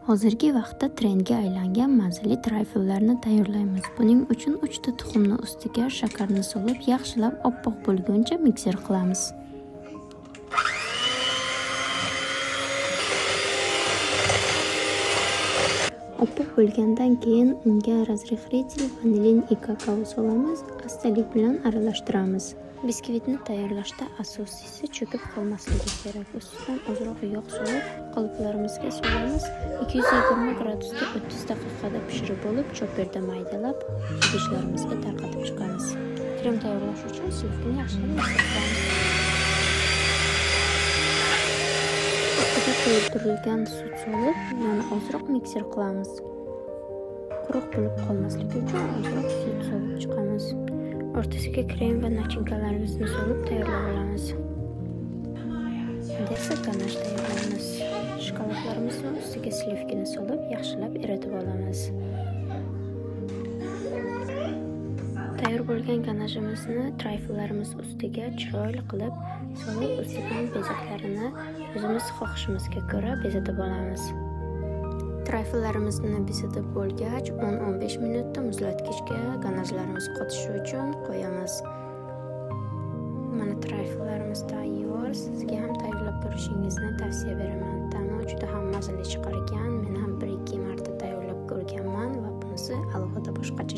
Hozirgi vaqtda trendga aylangan mazali trayfellarni tayyorlaymiz. Buning uchun 3 ta tuxumni ustiga shakarni solib, yaxshilab oppoq bo'lguncha mikser qilamiz. Oppoq bo'lgandan keyin unga разрыхлитель, vanilin va kakao solamiz, astalik bilan aralashtiramiz. Biskvitni tayyorlashda asosiysi cho'kib qolmasligi kerak. Ustidan ozroq yog' solib, qolipalarimizga solamiz. 220 gradusda 30 daqiqada pishirib bo'lib, chopperda maydalab, idishlarimizga tarqatib chiqamiz. Krem tayyorlash uchun sливкani yaxshilab mikser qilamiz. Ustiga qo'yib sut solib, yana ozroq mikser qilamiz. Quruq bo'lib qolmasligi uchun ozroq sut solib chiqamiz. O'rtasiga krem va nachinkalarimizni solib tayyorlab olamiz. Endi esa ganash tayyorlaymiz. Shokoladlarimizni ustiga sливкani solib, yaxshilab eritib olamiz. Tayyor bo'lgan ganajimizni trayfellarimiz ustiga chiroyli qilib solib, ustidan bezaklarini o'zimiz xohishimizga ko'ra bezatib olamiz. Trayfellarimizni bezatib bo'lgach, 10-15 minutda muzlatgichga ganajlarimiz qotishi uchun qo'yamiz. Mana trayfellarimiz tayyor. Sizga ham tayyorlab ko'rishingizni tavsiya beraman. Ta'mi juda ham mazali chiqar ekan. Men ham 1-2 marta tayyorlab ko'rganman va bunisi alohida boshqacha